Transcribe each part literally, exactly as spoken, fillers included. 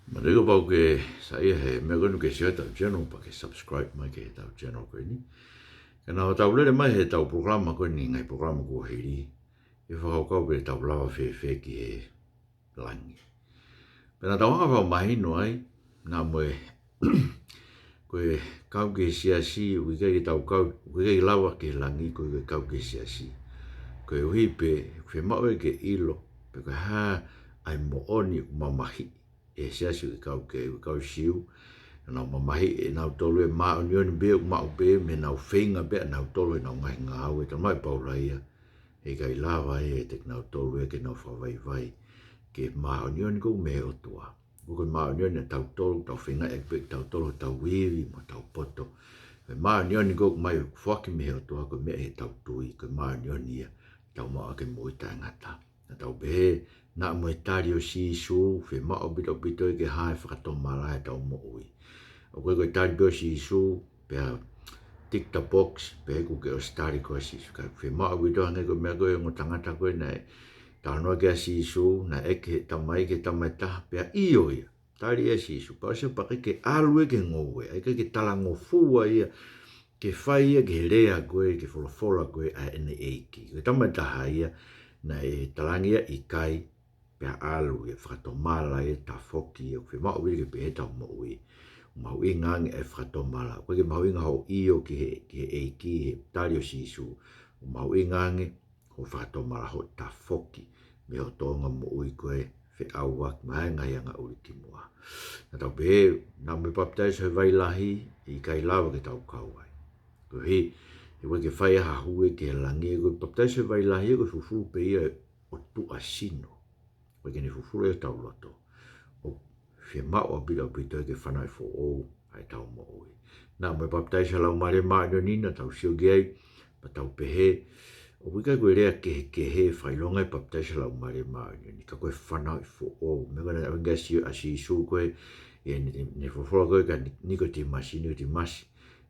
Manatu kapau ʻoku ke saiʻia he meʻa ko eni, ke share ʻetau channel, pea ke subscribe mai ki heʻetau channel ko eni. Ke nau tau lele mai heʻetau polokalama ko eni, ngaahi polokalama kuo hili, ʻi he fakakaukau pe tau lava fēfē ki he langi. Pea naʻa tau hanga ʻo fakamahino ai, naʻa mo e ko e kau ki he siasi, ʻoku ʻikai ke tau kau, ʻoku ʻikai lava ki he langi ko e kau ki he siasi. Koeʻuhi pē, ʻoku fiemaʻu ke ʻilo pe ko e hā ʻa e moʻoni ʻoku mamahiʻi ʻe he siasi ʻoku ke kau ki ai, ʻoku ke kau Siu. Naʻa nau mamahiʻi ʻe nautolu e māʻoniʻoni pē ʻoku maʻu pē mei heʻenau feinga pē ʻanautolu ʻenau ngaahi ngāue. Talamai ʻe Paula ia, ʻe ʻikai lava ia ʻe kinautolu ia ke nau fakavaivai ki he māʻoniʻoni ko ē mei he ʻOtua. ʻOku ʻikai ko e māʻoniʻoni ʻatautolu, tau feinga ʻe pē kitautolu, tau ivi mo tau poto. Ko e māʻoniʻoni ko ē ʻoku mai, foaki mei he ʻOtua, ko e meʻa ʻi heʻetau tui, ko e māʻoniʻoni ia ʻoku tau maʻu ʻaki e moʻui taʻengata. Naʻa tau pehē, naʻa mo e tali ʻo Sīsū, fiemaʻu ʻaupito ʻaupito ia ke hā e fakatomala ʻi heʻetau moʻui. ʻOku ʻikai ko e tali pē ʻo Sīsū, pea tick the box, pea ʻoku ke ʻosi tali koe ʻe Sīsū. Ka ʻoku fiemaʻu ʻaupito, hangē ko e meʻa ko ē ʻa e ongo tangata ko ē naʻe talanoa ki ai ʻa Sīsū, naʻe ʻeke ʻe he tamai, ki he tamai ʻe taha, pea ʻio ia. Tali ʻe Sīsū, pea ʻosi ia pea ʻikai ke ʻalu ia ki he ngoue, ʻikai ke talangofua ia ke fai ia ki he lea ko ē, ki he folofola ko ē ʻa ʻene ʻEiki. Ko e tamai ʻe taha ia naʻe talaange ia ʻikai, pea ʻalu ia, fakatomala ia, tafoki ia. ʻOku fiemaʻu ia ke pehē ʻetau moʻui. ʻOku mahuʻinga ange e fakatomala. ʻOku ʻikai ke mahuʻinga hoʻo ʻio ki he, ki he ʻEiki, he tali ʻo Sīsū. ʻOku mahuʻinga ange hoʻo fakatomala, hoʻo tafoki mei hoʻo tōʻonga moʻui ko ē feʻauaki mo e ngaahi anga ʻuli kimuʻa. Naʻa tau pehē, naʻa mo e papitaiso he vai lahi, ʻikai lava ke tau kau ai. Koeʻuhi, he ʻoku ʻikai ke fai ha hū ia ki he langi, ko e papitaiso he vai lahi, ko e fufulu pē ia ʻo e tuʻasino. ʻOku ʻikai ke ne fufulu ia hotau loto. ʻOku fiemaʻu ʻaupito ʻaupito ia ke fanauʻi foʻou ʻa ʻetau moʻui. Naʻa mo e papitaiso he Laumālie Māʻoniʻoni naʻa tau sio ki ai, pea tau pehē, ʻoku ʻikai ko e lea kehekehe, fakaʻilonga e papitaiso he Laumālie Māʻoniʻoni, ka ko e fanauʻi foʻou. Meʻa ko ē naʻe ʻuhinga ki ai ʻa Sīsū ko ē, ʻi heʻene, ne folofola ko ē kia Ni-, Nikotīmasi, Nikotīmasi,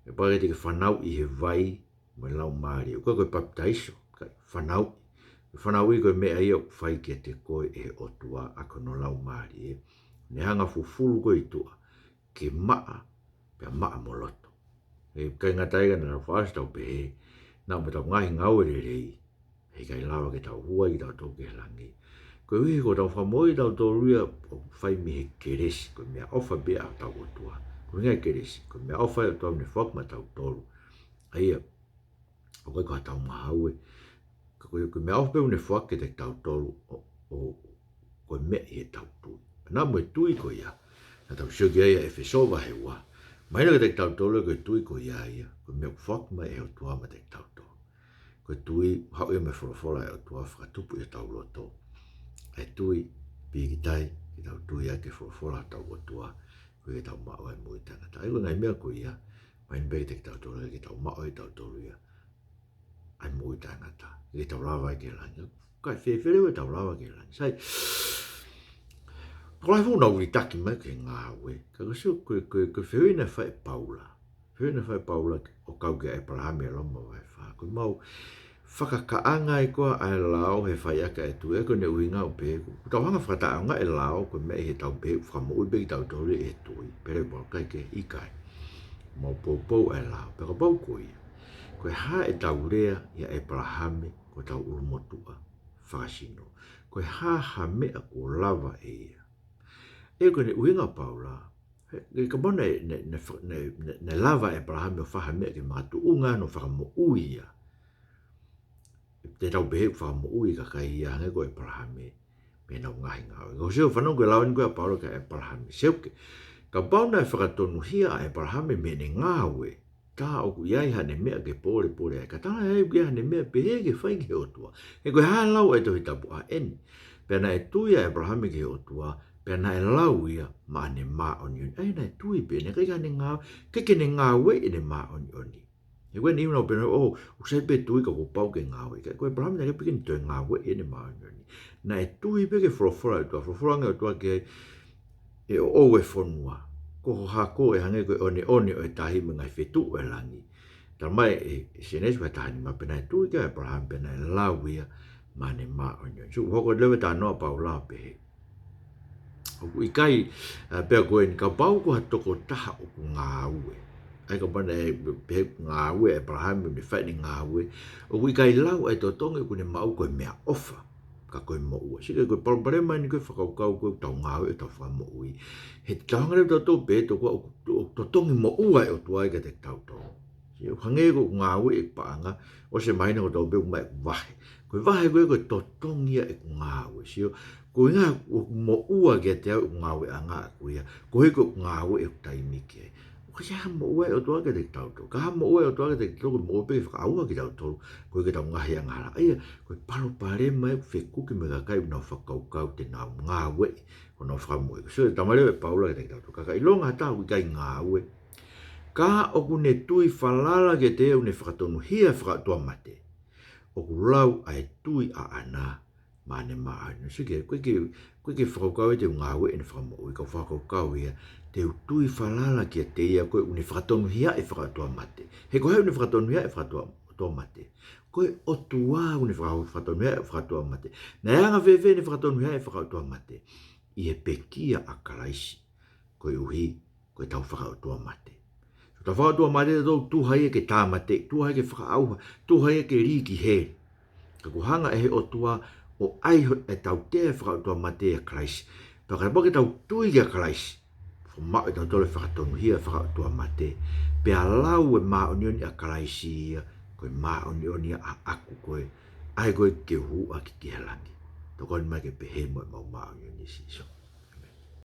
ʻe pau ke te ke fanauʻi he vai mo e Laumālie. ʻOku ʻikai ko e papitaiso, ka fanauʻi. Fanauʻi ko e meʻa ia ʻoku fai kiate koe ʻe he ʻOtua ʻaki hono Laumālie. Ne hanga ʻo fufulu koe ʻi tuʻa, ke maʻa, pea maʻa mo loto. ʻE ʻikai ngata ai ka naʻa tau fakaʻosi ʻo tau pehē, naʻa mo ʻetau ngaahi ngāue lelei, he ʻikai lava ke tau hū ai kitautolu ki he langi. Koeʻuhi ko ʻetau fakamoʻui ʻatautolu ia ʻoku fai mei he kelesi, ko e meʻaʻofa pē ʻa hotau ʻOtua. Ko e ʻuhinga e kelesi, ko e meʻaʻofa ia ʻa e ʻOtua ʻoku ne foaki maʻatautolu. ʻA ia, ʻoku ʻikai ko haʻatau ngāue. Ka ko e, ko e meʻaʻofa pē ʻoku ne foaki kiate kitautolu ʻo, ʻo, ko e meʻa ʻi heʻetau tui. Naʻa mo e tui ko ia, naʻa tau sio ki ai ʻi ʻEfesō vahe ua. Mahino kiate kitautolu ko e tui ko ia ia, ko e meʻa ʻoku foaki mai ʻe he ʻOtua maʻatautolu. Ko e tui, haʻu ia mei he folofola ʻa e ʻOtua, fakatupu ʻi hotau loto. ʻA e tui, pīkitai, ke tau tui ʻaki e folofola ʻa hotau ʻOtua, koeʻuhi ke tau maʻu ai e moʻui taʻengata. ʻA ia ko e ngaahi meʻa ko ia, mahino pē kiate kitautolu, ke tau maʻu ʻe tautolu ia ʻa e moʻui taʻengata. Ke tau lava ai ki he langi. Kae fēfē leva ʻetau lava ki he langi? Sai, ko e lahi foʻou naʻa ku ʻitaki mai ki he ngāue. Ka ko e sio, ko e, ko e, ko e fehuʻi naʻe fai ʻe Paula. Fehuʻi naʻe fai ʻe Paula ʻo kau kia ʻĒpalahame, Loma vahe fā. Ko ʻemau fakakaʻanga ʻi he ko ā ʻa e lao he fai ʻaki ʻa e tui, ʻa ia ko ʻene ʻuhinga ʻoku pehē, ʻoku tau hanga ʻo fakataʻeʻaongaʻi e lao, ko e meʻa ʻi heʻetau pehē ʻoku fakamoʻui pē kitautolu ʻe he tui. Pea ʻoku ʻikai ke ʻikai. ʻOku mau poupou ʻa e lao. Pea kapau ko ia, ko e hā ʻetau lea ʻia ʻĒpalahame ko hotau ʻulumotuʻa fakasino? Ko e hā ha meʻa kuo lava ʻe ia? ʻA ia ko ʻene ʻuhinga ʻa Paula, he, he kapau naʻe, naʻe, naʻe fa-, naʻe, naʻe, naʻe lava ʻe ʻĒpalahame ʻo fai ha meʻa ke makatuʻunga hono fakamoʻui ia, te tau pehē ʻoku fakamoʻui e kakai ia hangē ko ʻĒpalahame mei heʻenau ngaahi ngāue. Ka ko e sio, fanongo ki he lao eni ko ē ʻa Paula kia ʻĒpalahame. Seuke, kapau naʻe fakatonuhia ʻa ʻĒpalahame mei heʻene ngāue, tā ʻoku ʻi ai haʻane meʻa ke pōlepole ai. Ka tā ʻoku ʻi ai haʻane meʻa pehē ke fai ki he ʻOtua. He ko e hā e lau ʻa e Tohi Tapu ʻa eni? Pea naʻe tui ʻa ʻĒpalahame ki he ʻOtua, pea naʻe lau ia maʻane māʻoniʻoni. ʻA ia naʻe tui pē, naʻe ʻikai ke ne ngāue, ʻikai ke ne ngāueʻi ʻene māʻoniʻoni. He ko eni ʻoku nau pehē, ʻo, ʻoku sai pē tui ka kuo pau ke ngāue. Ka ko ʻĒpalahame naʻe ʻikai pē ke ne toe ngāueʻi ʻene māʻoniʻoni. Naʻe tui pē ki he folofola ʻa e ʻOtua, folofola ange ʻa e ʻOtua ki ai, ʻe ʻoʻou e fonua. Ko ho hako ʻe hangē ko e ʻoneʻone ʻo e tahi mo e ngaahi fetuʻu ʻo e langi. Talamai ʻe, ʻe Sēnesi vahe taha nima, pea naʻe tui ki ai ʻa ʻĒpalahame pea naʻe lau ia maʻane māʻoniʻoni. Sio, hoko leva e talanoa ʻa Paula ʻo pehē, ʻOku ʻikai, ʻa, pea ko eni kapau ko ha tokotaha ʻoku ngāue. ʻA ia kapau naʻe pehē ʻoku ngāue ʻa ʻĒpalahame, ne fai ʻene ngāue. ʻOku ʻikai lau ʻa e totongi ʻoku ne maʻu ko e meʻaʻofa, ka ko e moʻua. Sio ki he, ko e palopalema eni ko e fakakaukau ko ē ʻoku tau ngāue ʻo tau fakamoʻui. He tau hanga leva ʻo tau pehē tokua ʻoku, ʻoku totongi moʻua e ʻOtua ia kiate kitautolu. Sio, hangē ko ʻeku ngāue ʻi he paʻanga, ʻosi e māhina ko ʻetau pehē ʻoku mai ʻeku vahe. Ko e vahe ko ē ko e totongi ia ʻeku ngāue. Sio, ko e ʻuhinga ʻoku moʻua kiate au ʻeku ngāueʻanga ʻaʻaku ia, koeʻuhi ko ʻeku ngāue ʻeku taimi ki ai. ʻOku ʻikai ha moʻua e ʻOtua kiate kitautolu. Ka ha moʻua e ʻOtua kiate kitautolu, ko e moʻua pē ke fakaʻauha kitautolu, koeʻuhi ko ʻetau ngaahi angahala. ʻA ia, ko e palopalema ē ʻoku fekuki mo e kakai ʻoku nau fakakaukau te nau ngāueʻi honau fakamoʻui. Sio, talamai leva ʻe Paula kiate kitautolu, ka ka ʻilonga ha taha ʻoku ʻikai ngāue, ka ʻoku ne tui falala kiate ia ʻoku ne fakatonuhia e fakaʻotuamate, ʻoku lau ʻa e tui ʻaʻana maʻa ʻene māʻoniʻoni. Sio ki he, ʻoku ʻikai ke, ʻoku ʻikai ke fakakaukau ia te u ngāueʻi ʻene fakamoʻui, ka ʻoku fakakaukau ia te u tui falala kiate ia ko ē ʻoku ne fakatonuhiaʻi e fakaʻotuamate. He ko hai ʻoku ne fakatonuhiaʻi e fakaʻotua-, ʻotuamate? Ko e ʻOtua ʻoku ne faka-, fakatonuhiaʻi e fakaʻotuamate. Naʻe anga-fēfē ʻene fakatonuhiaʻi e fakaʻotuamate? ʻI he pekia ʻa Kalaisi, koeʻuhi ko ʻetau fakaʻotuamate. Ko ʻetau fakaʻotuamate, tau tuha ia ke tāmateʻi, tuha ia ke fakaʻauha, tuha ia ke lī ki heli. Ka kuo hanga ʻe he ʻOtua ʻo ʻai ho-, e tautea e fakaʻotuamate ʻia Kalaisi. Pea kapau ke tau tui kia Kalaisi, ʻoku maʻu ʻe tautolu e fakatonuhia e fakaʻotuamate. Pea lau e māʻoniʻoni ʻa Kalaisi ia, ko e māʻoniʻoni ia ʻaʻaku ko ē, ʻa ia ko ē ke u hūʻaki ki he langi. Tokoni mai ke pehē mo ʻemau māʻoniʻoni ʻa Sīsū.